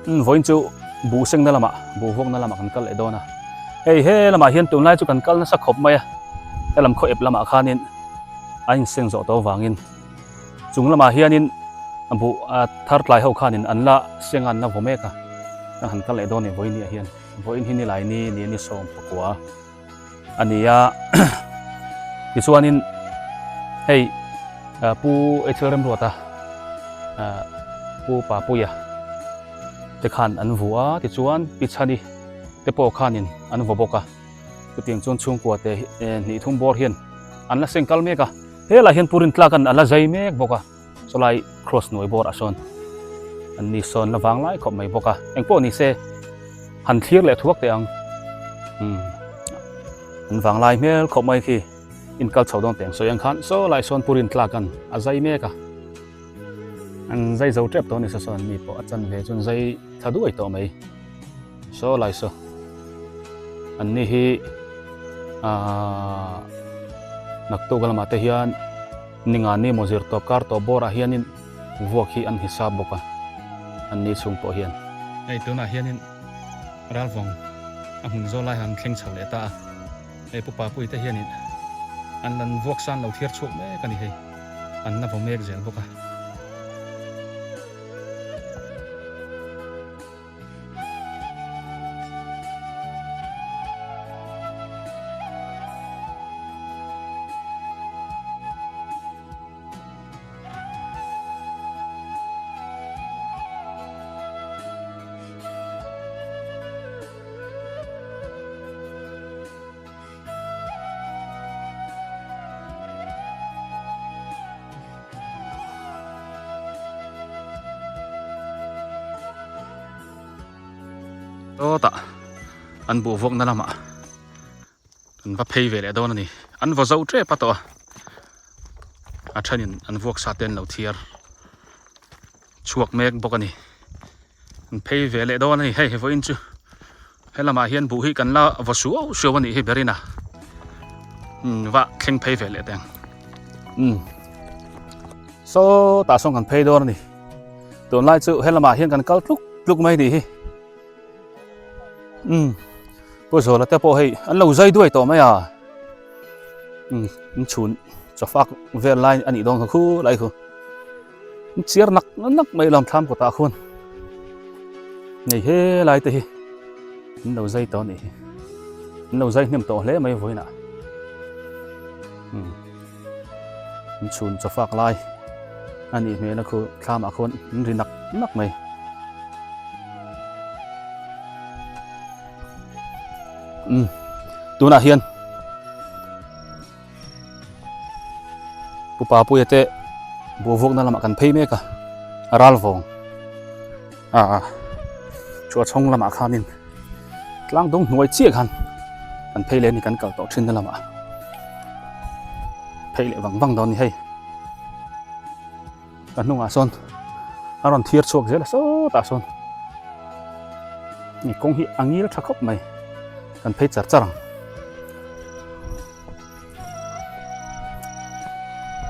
Vawiin chu buh sengna lamah, buh vuakna lamah kan kal leh dawn a. Hei he lamah hian tunlai chu kan kal nasa khawp mai a, helam khaw ep lamah khanin a inseng zawh tawh avangin chung lamah hianin buh thar tlai ho khanin an la seng a, an la vaw mek a, kan han kal leh dawn a ni vawiin ni ah hian. Vawiin hi nilai ni ni a ni 19 a ni a, tichuanin hei Pu Ethel Remruata Pu Papuia te khan an vu a, tichuan Pi Chhani te pawh khanin an vaw bawk a, chutiang chuan chhungkua te hnih thum bawr hian an la seng kal mek a, helaiah hian Pu Rintlaka'n a la zai mek bawk a. Chulai cross hnuai bawrah sawn an ni sawn la vang lai khawp mai bawk a, engpawh ni se han thlir leh thuak teh ang umm an vang lai hmel khawp mai khi in kal chho dawn teh ang sawi ang khan saw lai sawn purin tlak an a zai mek a, an zai zo tep tawh a ni saw sawn an ni pawh a chan ve chuan zai thla duai tawh mai saw lai saw an ni hi ahh naktuk lamah te hian. Ningani maw zir tawp kar tawp bawrah hianin vuak hi an hisap bawk a, an ni chhung pawh hian. Hei tunah hianin ralvawng a hmun zawl lai han thleng chho leh ta a, hei Pu Papuii te hianin an lan vuak san lo thiar chhuak mek a ni hei, an la vaw mek zel bawk a. Sawtah an buh vuakna lamah an va phei ve leh dawn a ni. An vaw zo tep a tawh a, a thenin an vuak sa te an lo thiar chhuak mek bawk a ni. An phei ve leh dawn a ni hei vawiin chu helamah hian buh hi kan la vaw suau suau a nih hi berin a va thleng phei ve leh teh ang. Umm sawtah sawn kan phei dawn a ni. Tunlai chu helamah hian kan kal tluk tluk mai nih hi. Umm Pu Zawla te pawh hei an lo zai duai tawh mai a. Umm in chhun chawfak vel lai a nih dawn kha khu lai khu. In chiar nak nak mai lawm thlam kawtah khuan. Nei he lai te hi an lo zai tawh a nih hi. An lo zai hnem tawh hle mai vawiinah. Umm. In chhun chawfak lai a nih hmel a khu thlamah khuan an ri nak nak mai. Umm tunah hian Pu Papuia te buhvuakna lamah kan phei mek a, a ral vawng a chhuahchhawng lamah khanin tlang dawng hnuai chiah khan kan phei leh a ni kan kal tawh thin na lamah phei leh vang vang dawn a ni hei ka hnungah sawn a rawn thir chhuak zel a sawtah sawn ni kawng hi a ngil tha khawp mai kan phei char char ang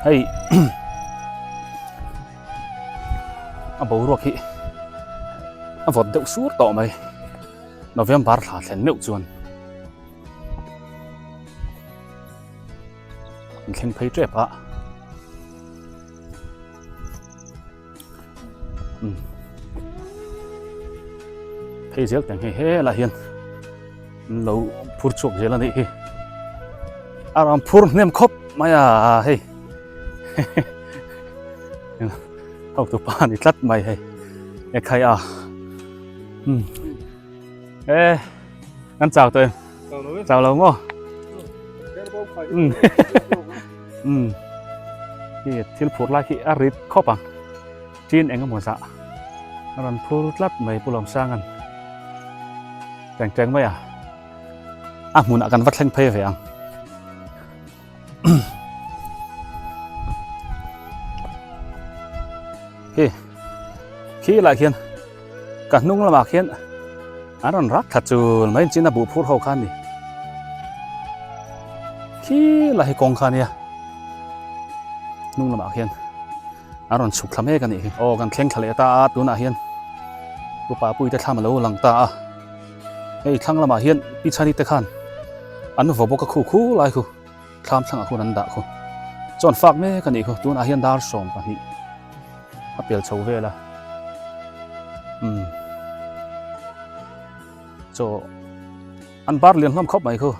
hei a boruak hi a vawt deuh sur tawh mai November thla thlen meuh chuan an thleng phei tep a phei zel teng hei helai hian an lo phur chhuak zel a nih hi a rawn phur hnem khawp mai a hei hotu pa a ni tlat mai hei e khai a e kan chau tawh em chau lo maw um khi thil phur lai khi a rit khawp ang chin eng emaw zah a rawn phur tlat mai pu Lawmsanga'n teng teng mai a a hmunah kan va thleng phei ve ang. Khi khi lai khian ka hnung lamah khian an rawn rak thla chul mai chin a buh phur ho kha a ni khi lai hi kawng kha a nia hnung lamah khian an rawn chhuk thla mek a nih hi aw kan thleng thla leh ta a tunah hian. Upa puite thlam a lo lang ta a, hei thlang lamah hian pi chhani te khan an vaw bawk a khu khu lai khu thlam thlangah khuan an dah khu chuan fak mek a nih khu tunah hian dar 12 a pel chho vel a umm chaw an bar lian hlawm khawp mai khu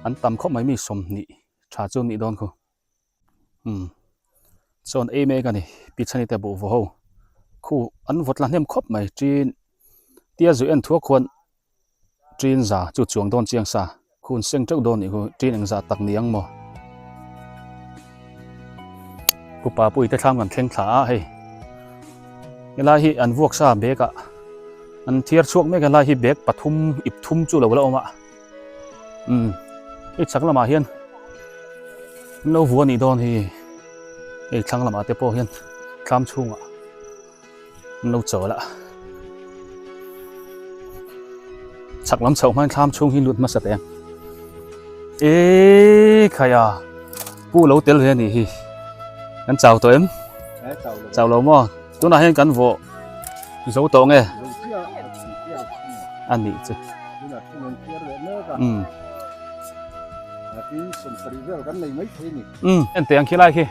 an tam khawp mai mi 20 tha chu an nih dawn khu. Umm chuan ei mek a ni pi chhani te buh vaw ho khu an vawt la hnem khawp mai tin tia zu en thuak khuan tin za chu chuang dawn chiang sa khun seng teuh dawn nih khu tin eng zah tak ni ang maw upa pui te thlam kan thleng thla a hei helai hi an vuak sa bag ah an thiar chhuak mek a helai hi bag pathum ip thum chu lo la awm a. Umm hei chhak lamah hian an lo vua nih dawn hi hei thlang lamah te pawh hian thlam chhungah an lo chawl a chhak lam chhoh hmain thlam chhung hi lut hmasa teh ang eee khai a pu lo tel ve a nih hi kan chau tawh em chau lo maw tunah hian kan vawh zo tawh nge a nih chu. Umm. Umm en teh ang khi lai khi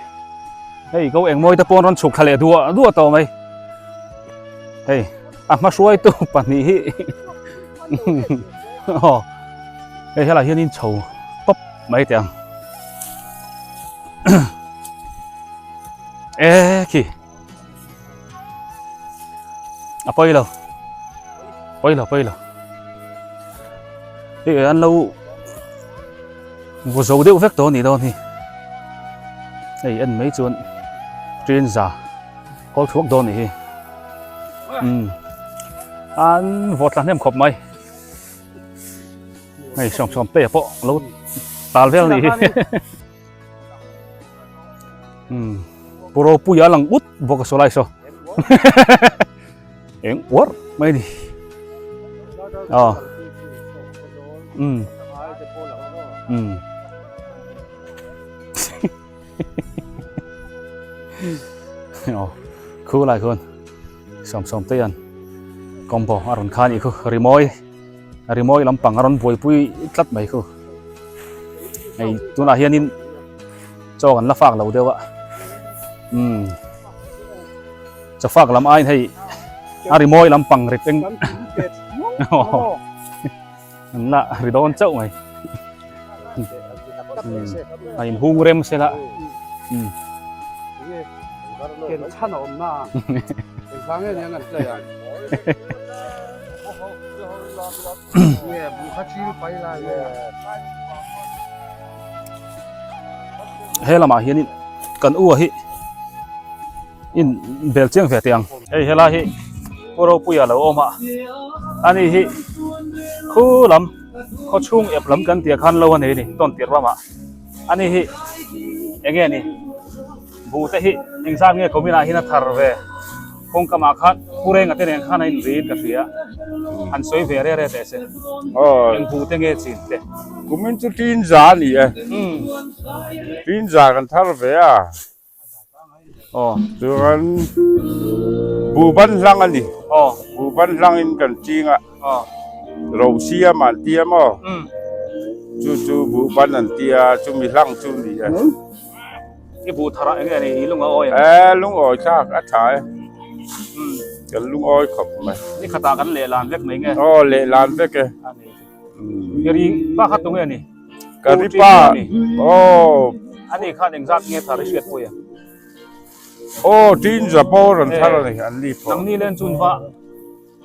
hei ko eng mawi te pawn rawn chhuk thla leh duah duah tawh mai hei a hma hruaitu pahnih hi aw hei helai hianin chho tawp mai teh ang e khi a pawi lo pawi lo pawi lo hei an lo vaw zo deuh vek tawh a nih dawn hi hei en mai chuan train za kawl thuak dawn a nih hi umm an vaw tla hnem khawp mai hei sawm sawm te pawh lo tal vel a nih hi. Umm pu Ropuia a lang ut bawk a saw lai saw eng uar mai a ni aw umm umm aw khu lai khuan sawm sawm te hian combo a rawn kha a nih khu rimawi. Rimawi lampang a rawn buaipui tlat mai khu. Hei tunah hianin chaw kan la fak lo deuh a. Umm chaw fak lam aiin hei a rimawi lampang ri teng an la ri dawn chauh mai. A inhung rem se la. Umm. He lamah hianin kan u a hi in bel chiang ve teh ang. Hei helai hi Pu Ropuia lo awm a, ani hi khu lam khaw chhung ep lam kan tih khan lo a nei a ni tawn tir ramah ani hi eng nge ni buh te hi engzat nge kuminah hian a thar ve. Kawngkamah khan Pu Renga te nen khan a inri in ka hria. Han sawi ve re re teh se. Aw. Eng bu te nge chin te. Kumin chu tin za a ni e. Tin za kan thar ve a. Aw. Chuan bu ban hlang a ni. Aw. Bu ban hlang in kan ching a. Aw. Ro siam an tia maw? Chu chu bu ban an tia chumi hlang chu a ni e. I buh thar ah eng nge ni i lung a awi ang? E lungawi thlak a tha e. Kan lungawi khawp mai. Ni khatah kan leh lan vek mai nge? Aw leh lan vek e. I ri pa kha tu nge ni? Ka ri pa aw. Ani khan engzat nge thar i hriat pawh i? Aw tin za pawh rawn thar a ni an ni pawh. Nangni len chun va.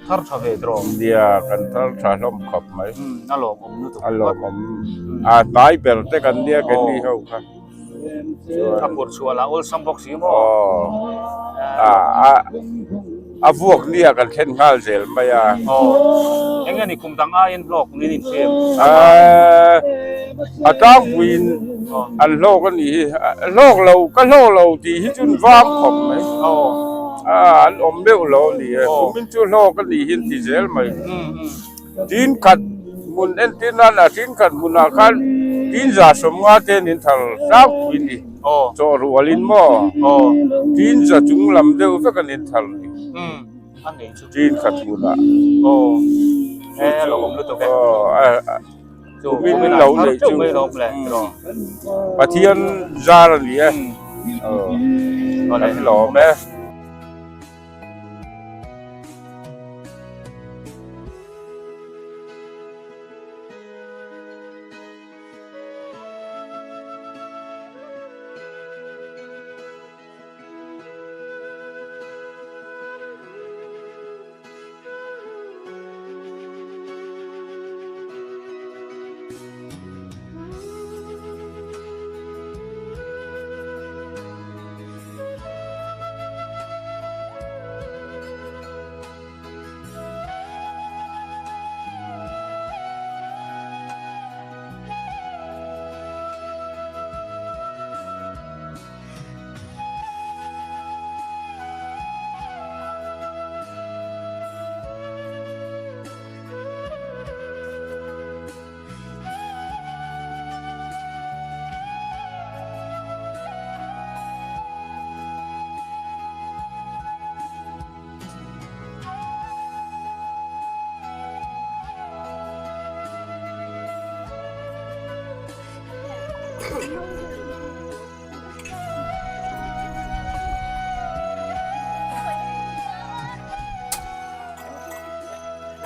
Thar tha ve tawh. Nia, kan thar tha hlawm khawp mai. A lawmawm lutuk. A lawmawm. A hnai ber te kan nia kan ni ho kha. A phur chhuah lah awlsam bawk si maw? Aw. A a vuak nia kan thlen nghal zel mai a. Aw. Eng nge ni kum dang aiin hlawk nin inhriam? A tlangpuiin an hlawk a nih hi. Hlawk lo, ka hlawk lo tih hi chu an vang khawp mai. A an awm meuh lo a ni e. Kumin chu hlawk a nih hi an ti zel mai. Tin khat hmun entir nan a tin khat hmunah khan tin za 50 te an inthar tlangpui a ni. Chaw rualin maw tin za chung lam deuh vek an inthar a ni. Chin khat hmunah. Kumin lo neih chu Pathian zar a ni e. Kan lawm e.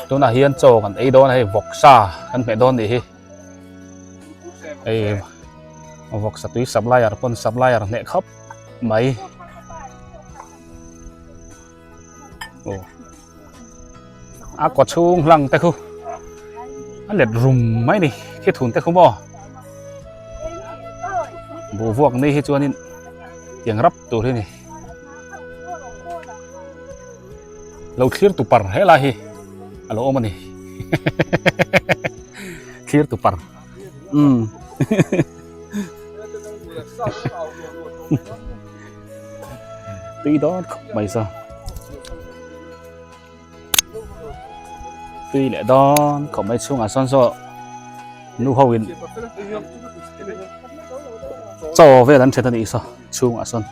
Tunah hian chaw kan ei dawn a hei vawksa kan hmeh dawn nih hi hei vawksa tui supplier pawn supplier hneh khawp mai aw a kaw chhung hlang te khu a let rum mai ni khi thun te khu maw buh vuak ni hi chuanin tiang rap tur hi ni lo thlir tu par he lai hi a lo awm a ni thlir tu par um tui dawn khawp mai sa tui leh dawn khawp mai chhungah sawn saw nu ho in chaw vel an then a nih saw chhungah sawn.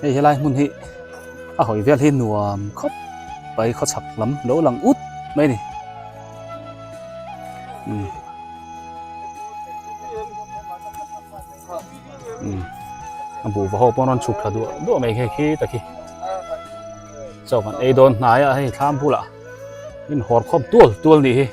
Hei helai hmun hi a hawi vel hi nuam khawp mai khawchhak lam lo lang ut mai a ni umm umm a buh va ho pawh rawn chhuk thla duah duah mai khi khi ta khi chaw kan ei dawn hnai a hei thlam bulah min hawr khawm tual tual nih hi.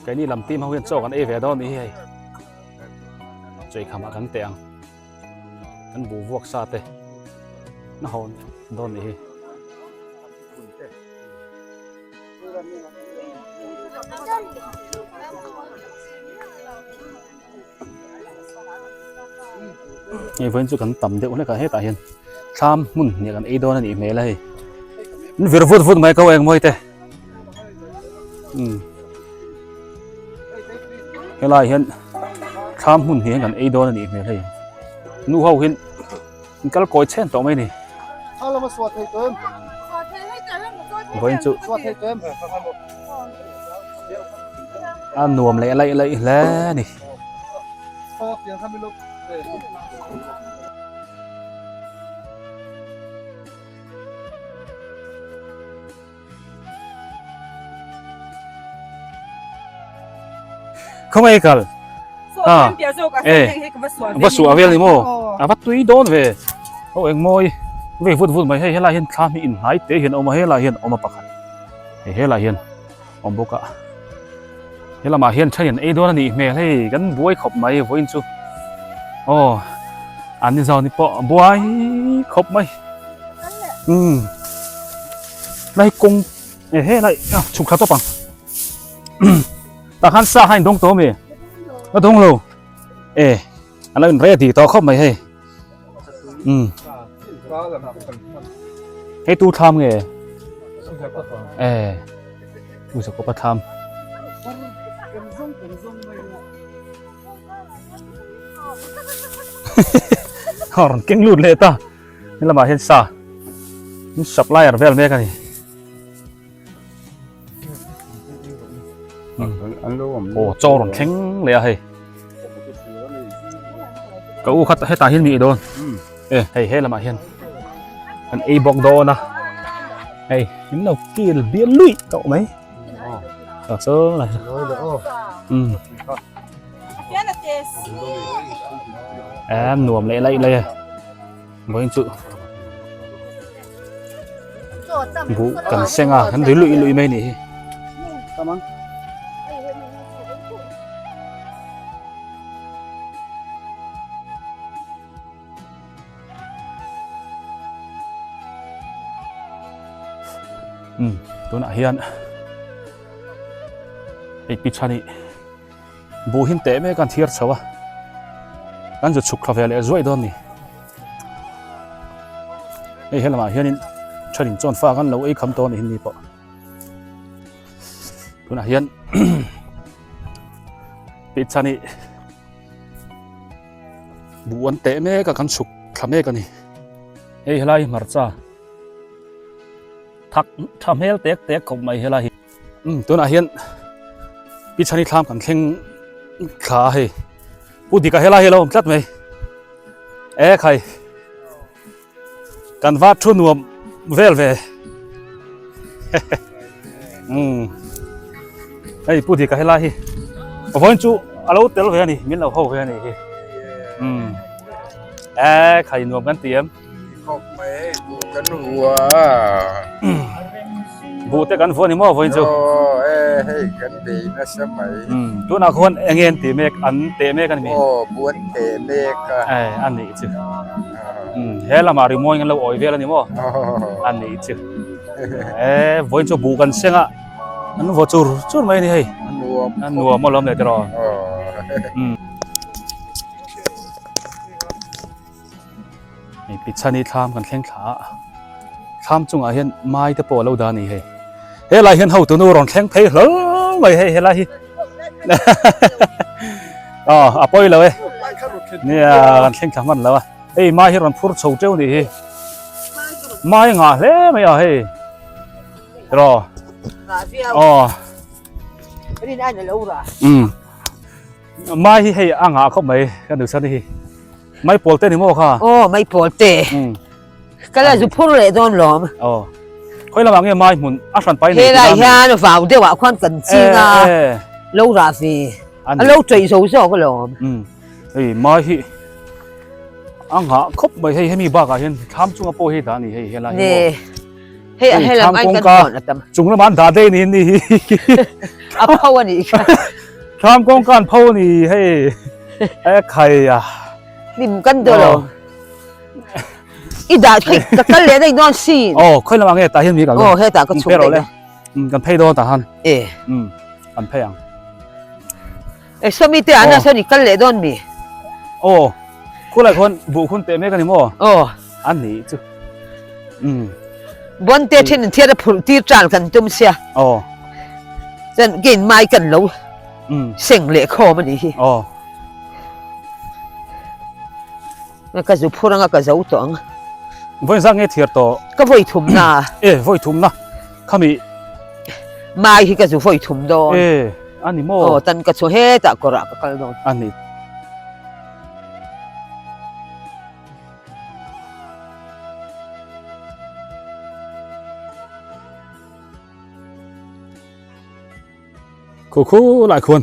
Keini lam team ho hian chaw kan ei ve dawn nih hi hei chawikhamah kan teh ang kan buh vuak sa te na hawn dawn nih hi. Hei vawiin chu kan tam deuh hlek a hetah hian thlam hmun hnih kan ei dawn a nih hmel a hei an vir vut vut mai ko eng mawi te umm helai hian thlam hmun hnih kan ei dawn a nih hmel hei nu ho hian an kal kawi chhen tawh mai a ni vawiin chu a nuam leh laih laih hle a ni. Khawngaih kal Ah. Eh. Va suah vel ni maw? A va tui dawn ve. Ho eng mawi vei vut vut mai hei helai hian thlam hi inhnai te hian a awm a helai hian a awm a pakhat. Hei helai hian a awm bawk a. He lamah hian then an ei dawn a nih hmel hei kan buai khawp mai vawiin chu. Aw an ni zau ni pawh buai khawp mai. Umm lai kawng eh helai chhuk thla tawp ang. Tah khan sa kha in dawng tawh ami? A dawng lo. E a lo in ready tawh khawp mai hei. Umm. Hei tu thlam nge? E tu sakawpa thlam. A rawn keng lut leh ta. He lamah hian sa in supplier vel mek a ni. Aw chaw rawn thleng leh a hei. Ka u kha hetah hian mi ei dawn. E hei he lamah hian kan ei bawk dawn a. Hei in lo kil bial luih tawh mai. Ka chaw lai. Um. Em nuam leh laih laih a. Vawiin chu buh kan seng a kan ri luih luih mai a nih hi. Umm tunah hian hei pi chhani buh hi teh mek a an thiar chho a kan zu chhuk thla ve leh zuaih dawn a ni hei helamah hianin thenin chuan fa an lo ei kham tawh a ni hi ni pawh tunah hian pi chhani. Buh an teh mek a kan chhuk thla mek a ni. Hei helai hi hmarcha thak tha hmel tek tek khawp mai helai hi. Umm tunah hian pi chhani thlam kan thleng thla a hei. Pu Dika helai hi a lo awm tlat mai. E khai kan va thu nuam vel ve. Umm hei Pu Dika helai hi vawiin chu a lo tel ve a ni min lo ho ve a ni hi. Umm e khai nuam kan ti em. Khawp mai hei buh kan vua a. Buh te kan vua ni maw vawiin chu. Aw e hei kan bei nasa mai. Umm tunah khuan eng nge an tih mek an teh mek a ni mi. Aw buh an teh mek a. E a nih chu. Umm he lamah rimawi an lo awi vel a ni maw. A nih chu. E vawiin chu buh kan seng a an vaw chur chur mai a ni hei. A nuam. A nuam alawm leh tiraw. Umm. Hei Pichhani thlam kan thleng thla a thlam chungah hian mai te pawh a lo dah a ni hei helai hian hotu nu rawn thleng phei hlawl mai hei helai hi aw a pawi lo e nia kan thleng thla hman lo a hei mai hi rawn phur chho teuh a nih hi mai ngah hle mai a hei tiraw aw umm. Mai hi hei a ngah khawp mai ka nusa ni hi. Mai pawl te ni maw kha? Aw mai pawl te. Ka la zu phur leh dawn lawm. Aw. Khawi lamah nge mai hmun a hran pai nei Helai hian vau deuh ah khuan kan ching a. Lo rah ve. A lo ṭeih zo zawk alawm. Hei mai hi a ngah khawp mai hei hemi bakah hian thlam chunga pawh hi dah a ni hei helai hi maw. Hei a helam ai kan hawn a tam. Chung lamah an dah daih niin ni hi. A pho a nih kha. Thlam kawngka an pho a ni hei. E khai a. Hlim kan daw lo. I dah khi ka kal leh daih dawn sin. Aw khawi lamah nge tah hian mi kal dawn. Aw hetah ka chhuk daih dawn. Kan phei dawn tah han. E. Kan phei ang. E sawmi te ana sawn i kal leh dawn mi? Aw khulai khuan buh hun teh mek a ni maw? Aw. A nih chu. Umm. Bon te then in thiat a phurh tir tan kan tum sia. Aw. Chuan gain mai kan lo seng leh khawm a nih hi. Aw. Ka zu phur anga ka zo tawh ang. Vawi zat nge thiar tawh? Ka vawi thum na. E vawi thum na. Khami. Mai hi ka zu vawi thum dawn. E a ni maw? Aw tan ka chhuah hetah kawrah ka kal dawn. A ni. Khu khu lai khuan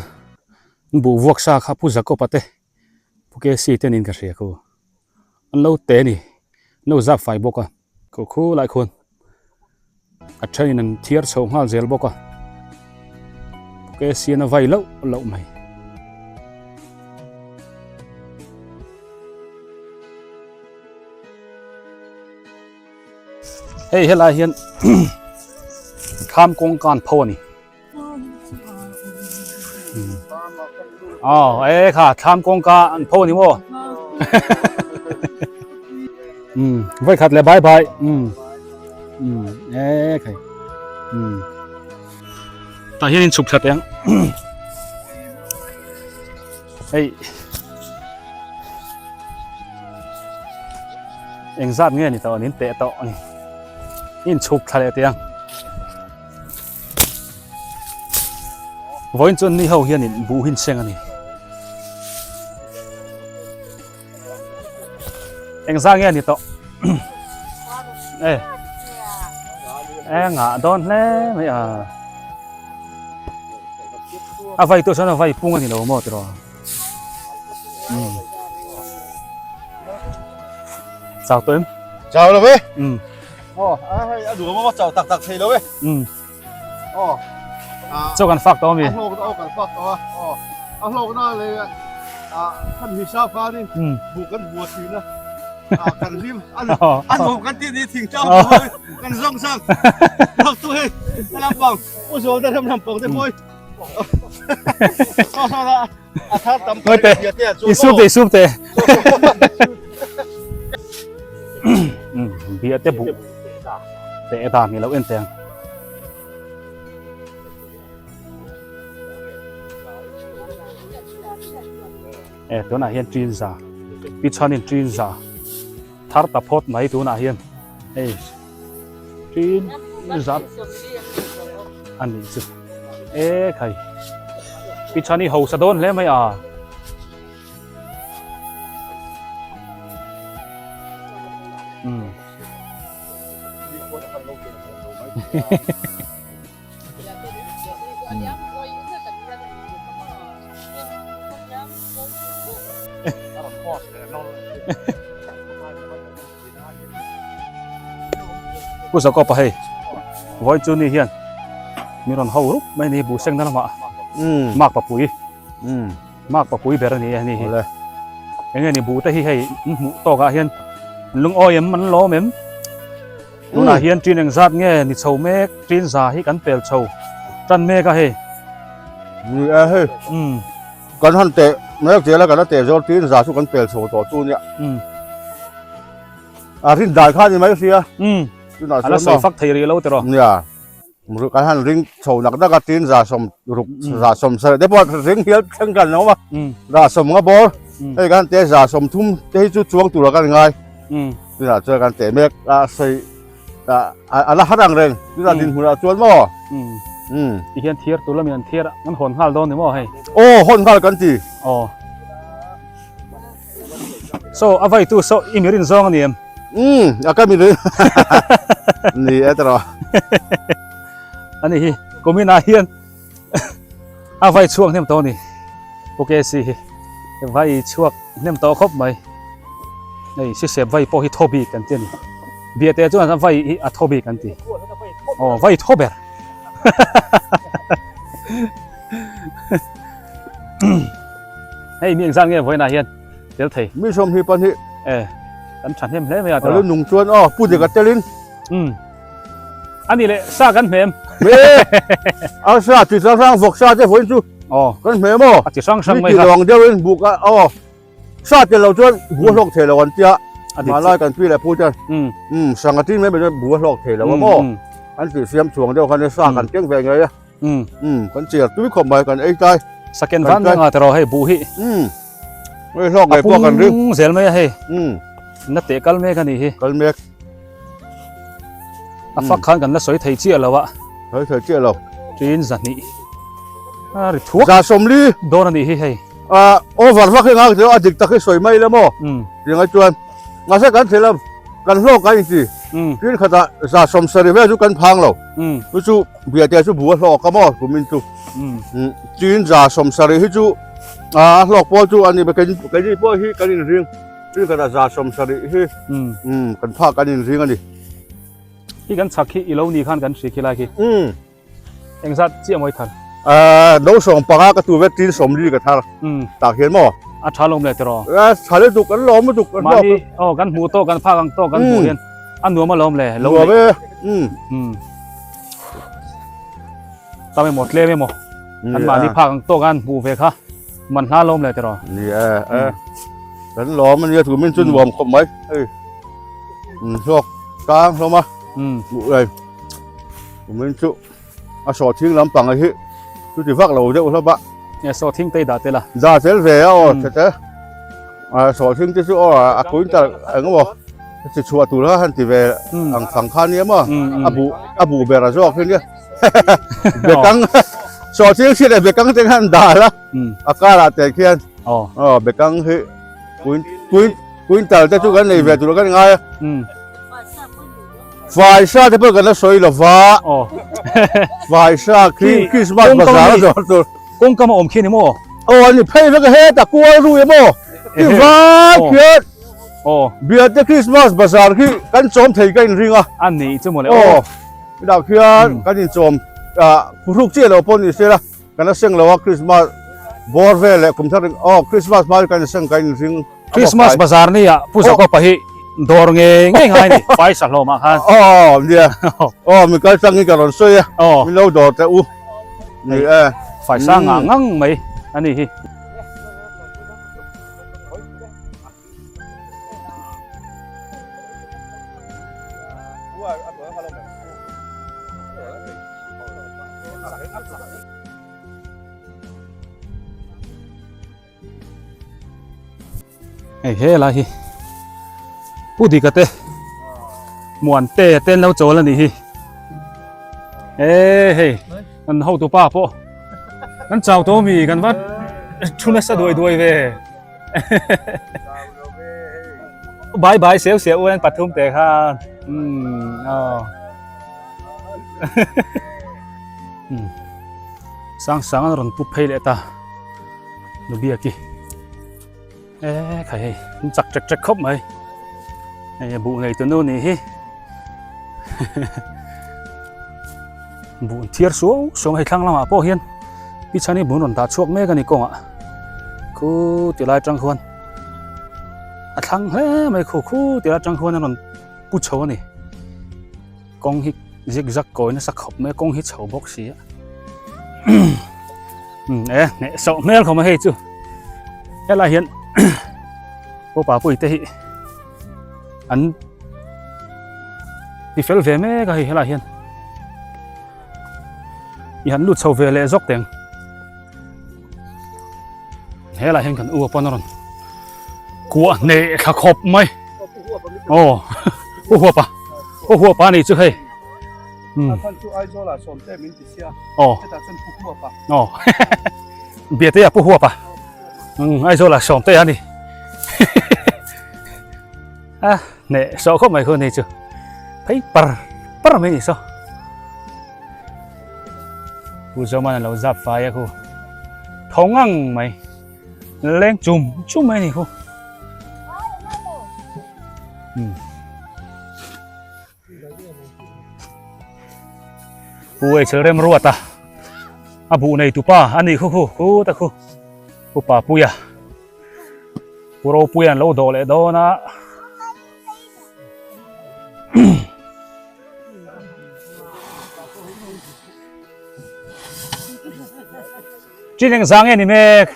buh vuak sa kha Pu Jacob-a te Pu KC te niin ka hria khu. An lo te a ni. An lo zap fai bawk a. Khu khu lai khuan a thenin an thiar chho nghal zel bawk a. Pu KC an a vai loh loh mai. Hei helai hian thlam kawngka an pho a ni. Aw e kha thlam kawngka an pho a ni maw? Um vawi khat leh bye bye um um e khai um tah hian in chhuk thla teh ang hei. Engzat nge ni tawh nin teh tawh a ni. Inchhuk thla leh teh ang. Vawiin chuan ni ho hianin buh hi an seng a ni. Engzat nge ni tawh? E e ngah dawn hle mai a. A vai tu chuan a vai pung a ni lo maw tiraw? Um. Chau tawh em? Chau lo e. Um. Oh, a hei a duh maw chau tak tak thei lo e. Um. Oh. Chaw kan fak tawh mi. A hlawk na kan fak tawh a. Oh. A hlawk na le a kan hi sa fa ni. Um. Bu kan bua thin a. A kan lim an an hom kan ti ni thing chau kan zong sang. Lak tu hei. Lam pang. U zo da ram lam pang te poi. Ngoi te, i sup te, i sup te. Bia te bu te dan ni lo en teng. E tunah hian tin za pi chuanin tin za thar ta phawt mai tunah hian hei tin za a nih chu e khai pi chuan i hausa dawn hle mai a um Pu Jacob-a hei vawi chu ni hian min rawn ho rup mai a ni buh sengna lamah mak papui mak papui ber a ni a ni hi eng nge ni buh te hi hei an hmuh tawkah hian an lungawi em an lawm em tunah hian ṭin engzat nge ni chho mek ṭin za hi kan pel chho ṭan mek a hei ni e hei kan han teh mek zel a kan a teh zawr ṭin za chu kan pel chho tawh chu nia a rin dan kha ni mai sia tunah chuan a la sawi fak thei rih lo tiraw nia kan han ring chho nak nak a tin za sawm ruk za sawm sarih te pawh ring hial thleng kan lo a za sawm nga bawr hei kan te za sawm thum te hi chu chuang tura kan ngai tunah chuan kan teh mek a sawi a la har ang reng tunah dinhmunah chuan maw ti hian thiar tur lamin an thiar an hawn nghal dawn ni maw hei aw hawn nghal kan ti aw So a vai tu so i mirin zawng a ni em? Um a ka mirin ni e tawh. Ani hi kumin ah hian a vai chhuak hnem tawh a ni. Pu KC hi vai chhuak hnem tawh khawp mai. Hei sisep vai pawh hi thaw bik an ti a ni. Biate chuan a vai hi a thaw bik an ti. Aw vai thaw ber. Hei mi engzat nge vawiinah hian tel thei. Mi sawm hi pahnih. E kan tha hnem hle mai a tawh. Alu nung chuan aw pu dika telin. Um. Ani le sa kan hmem. Me. A sa ti hrang hrang vawk sa te vawiin chu. Aw. Kan hmem aw. A ti hrang hrang mai kha. Mi ti lawng deuhin buk a aw. Sa tel lo chuan bu a hlawk thei lo an tia. Hmanlai kan pi leh pu ten. Um sanga tin mai mai chuan bu a hlawk thei lo a maw. An ti siam chhuang deuh khan sa kan keng ve ngei a. Um kan chiar tui khawp mai kan ei tlai. Saken van mai nga tiraw hei buh hi. Um hei hlawk ngei pawh kan ring. A pung zel mai a hei. Um na teh kal mek a nih hi. Kal mek. A fak khan kan la sawi thei chiah lo a. Sawi thei chiah lo. Tin zahnih. A ri thuak. Za sawmli. Dawn a nih hi hei. A over vak hi nga a dik tak hi sawi mai la maw. Tingai chuan mahse kan thil a kan hlawk kan inti. Tin khatah za sawmsarih vel chu kan phang lo. Chu chu Biate chu bu a hlawk a maw kumin chu. Tin za sawmsarih hi chu a hlawk pawl chu a ni keini pawh hi kan inring. Tin khatah za sawmsarih hi kan phak kan inring a ni. Hi kan chhak hi i lo ni khan kan hri khi lai khi. Engzat chiah mawi thar? No sawm panga ka tu ve tin sawmli ka thar. Tak hian maw? A tha lawm le tiraw? A tha lutuk kan lawm lutuk. Mahni aw kan hmuh tawk kan phak ang tawk kan hmuh hian a nuam a lawm le. Nuam e. Tam emaw tlem emaw kan mahni phak ang tawk an hmuh ve kha man hla lawm le tiraw? Ni e e. Kan lawm ania tumin chu nuam khawp mai. Hei. Hlawk tang hlawm a. Hmuh rei. Kumin chu a sawhthing lampang hi chuti vak lo deuh hlawp a. Nge sawhthing te i dah tel a? Dah tel ve a aw tete. A sawhthing te chu aw a quintal eng emaw. Chi chhuah tur kha han ti ve ang fang kha nia maw? A buh a buh ber a zawk hi nia. Bekang sawhching hriat leh bekang te khan dal a. A karah te khian aw bekang hi quintal te chu kan nei ve tur kan ngai a. Faisa te pawh kan la sawi lo va. Faisa Christmas bazar a zawr tur. Kawngkam a awm khi ni maw? Aw a ni phei vek a hetah kual rui a maw? Khi vai khian. Aw. Biate Christmas bazar khi kan chawm thei ka inring a. A nih chu mawle aw. Aw. Hetah khian kan inchawm khuhruk chiah lo pawh ni se la kan la seng lo a Christmas bawr vel leh kum thar aw Christmas hma kan seng ka inring. Christmas bazar ni ah Pu Jacob-a hi dawr ngei ngei ngai ni Faisa hlawmah khan. Aw nia. Aw mi kal tangin ka rawn sawi a. Aw. Min lo dawr teh u. Ni e. Faisa ngah ngang mai a ni hi. Hei he lai hi Pu Dika te Muan te te an lo chawl a nih hi e hei kan hotu pa pawh kan chau tawh mi kan va thu nasa duai duai ve Bye bye seu seu u an pathum te khan umm aw umm sang sang an rawn pu phei leh ta Nubiaki e khai hei an chak trek trek khawp mai hei buh nei tu nu nih hi Buh thiar suau suau hei thlang lamah pawh hian pi chhan hi bun rawn dah chhuak mek a ni kawngah khu ti lai atang khuan a thlang hle mai khu khu ti lai atang khuan a rawn pu chho a ni kawng hi zig zag kawi nasa khawp mai a kawng hi chho bawk si a e hneh sawh hmel khawp mai hei chu helai hian pawpa pui te hi. An ti fel ve mek a hei helaiah hian i han lut chho ve leh zawk teng helaiah hian kan u a pawn a rawn kuah hneh thla khawp mai aw u huapa u huapa a nih chu hei aw aw biate a pu huapa. Aizawlah sawmte a ni a hneh sawh khawp mai khu ni chu phei par par mai ni saw Pu Zoman a lo zap fai a khu tho ngang mai leng chum chum mai ni khu Pu Eichel rem ruat a a buh nei tupa a nih khu khu khu ta khu Pu Papuia Pu Ropuia an lo dawh leh dawn a Chin eng zang nge ni mek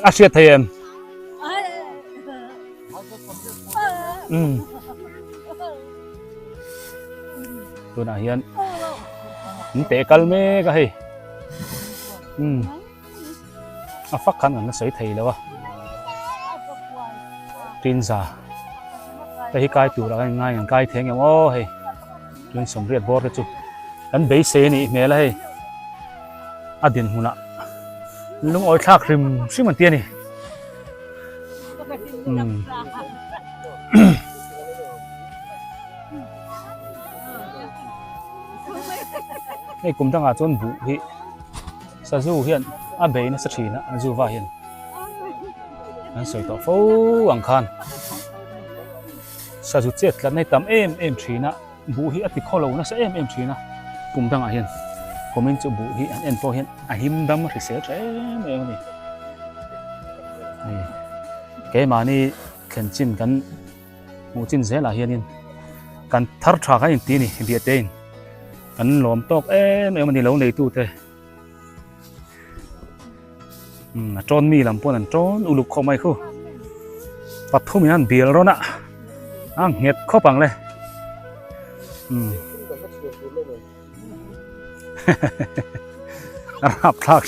a hriat thei em? Umm tunah hian an teh kal mek a hei umm a fak khan kan la sawi thei lo a tinza te hi kai tur ah ngai an kai thei ang aw hei tun sawmriat bawr te chu kan beisei a nih hmel a hei a dinhmunah lungawi thlak hrim hrim an ti a ni. Hei kum dangah chuan buh hi sazu hian a bei nasa thin a an zuva hian an sawi tawh fo ang khan sazu chet tlat na hi tam em em thin a. Buh hi a ti khaw lo nasa em em thin a, kum dangah hian comment chu buh hi an en pawh hian a him dam a hrisel tha em em a ni. Hei keimahni thlen chin kan hmuh chin zelah hianin kan thar tha kan inti a ni biatein kan lawm tawk em em a ni lo neitute. Umm a tawn mi lam pawn an tawn uluk khawp mai khu pathum in an bial rawn a a nghet khawp ang le umm a rap thlak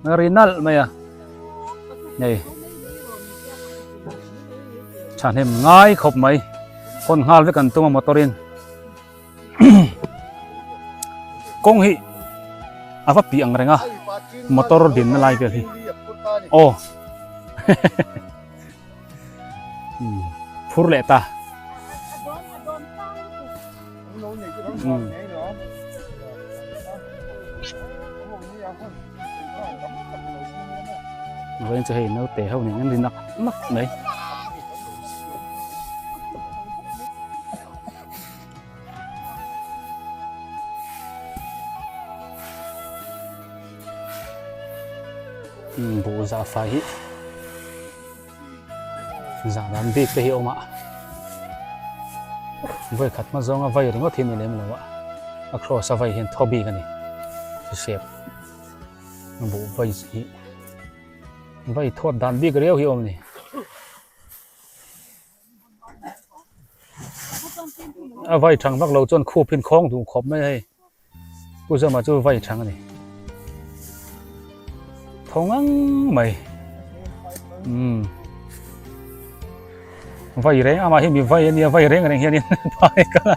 Ri nalh mai a. Hei. Thahnem ngai khawp mai. Hawn nghal vek an tum a motor in. Kawng hi a va pi ang reng a. Motor dinna lai vel hi. Aw. Phur leh ta. Vawiin chu hei naute ho nen an ri nak nak mai. Buh zah fai hi zah dan bik te hi a awm a vawi khat hma zawnga vai ringawt hi a ni lem lo a a cross a vai hian thaw bik a ni hrisep buh vai hi vai thawt dan bik riau hi a awm a ni. A vai thang vak lo chuan khup hin khawng duh khawp mai a hei Pu Zama chu vai thang a ni tho ngang mai umm vai reng amah hi mi vai a nia vai reng reng hianin phai kal a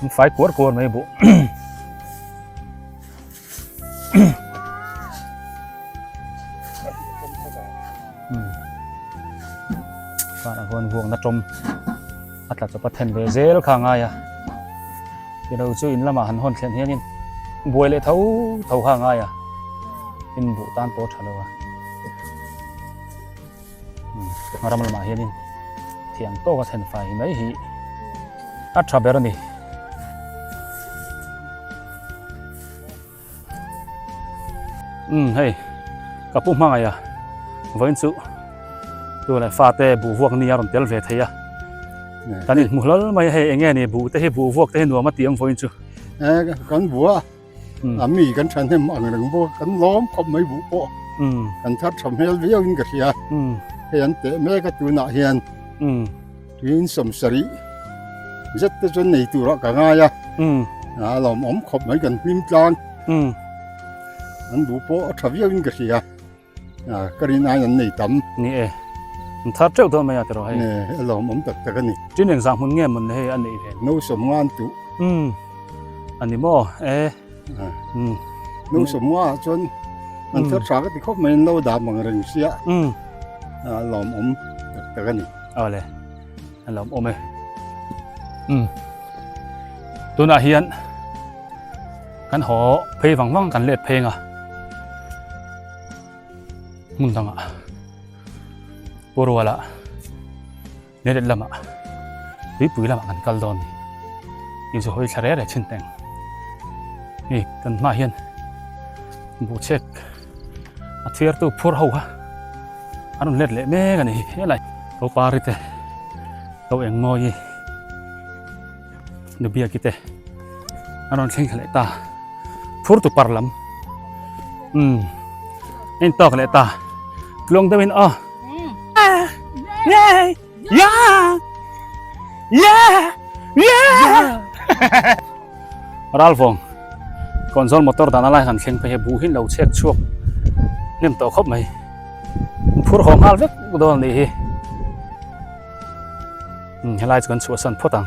an fai kuar kuar mai buh. Karah khuan vuakna tawm a tla chawp a then ve zel kha a ngai a tilo chu in lamah han hawn thlen hianin buai leh tho tho kha a ngai a in buh tan pawh a tha lo a ram lamah hianin thiam tawk a then fai mai hi a tha ber a ni. Umm hei ka pu hmangaih a vawiin chu tu leh fate buh vuak ni a rawn tel ve thei a kan inhmu hlawl mai a hei eng nge ni buh te hi buh vuak te hi nuam a ti ang vawiin chu. E kan buh a a mi kan thahnem ang reng bawk a kan lawm khawp mai buh pawh kan thar tha hmel viau in ka hria hei an teh mek a tunah hian. Tuin sawmsarih zet te chuan nei turah ka ngai a, a lawmawm khawp mai kan hlim tlang. An duh pawh a tha viau in ka hria, ka rin aiin an nei tam. Ni e, an thar teuh dawn mai a tiraw hei. Ni e, a lawmawm tak tak a ni. Tin engzah hmun nge mawn hei a neih ve? No sawmnga an tuh. A ni maw e. No sawmnga ah chuan an thar tha ka ti khawp mai, an lo dam ang reng sia, a lawmawm tak tak a ni. Awle a lo awm e umm tunah hian kan haw phei vang vang kan let phei ang a hmun dangah Pu Ruala Neilet lamah tuipui lamah kan kal dawn a ni inzu hawi thla reh reh thin teng hei kan hmaah hian buhchek a thiartu phur ho kha an rawn let leh mek a ni helai ko pari te ko eng mawi nubiaki te an rawn thleng thla leh ta phur tu par lam umm a in tawk leh ta tluang deuh in aw Ralvawng kawnzawl motor dahna lai han thleng phei hi buh hi an lo chhek chhuak hnem tawh khawp mai an phur haw nghal vek dawn a nih hi helai chu kan chhuahsan phawt ang.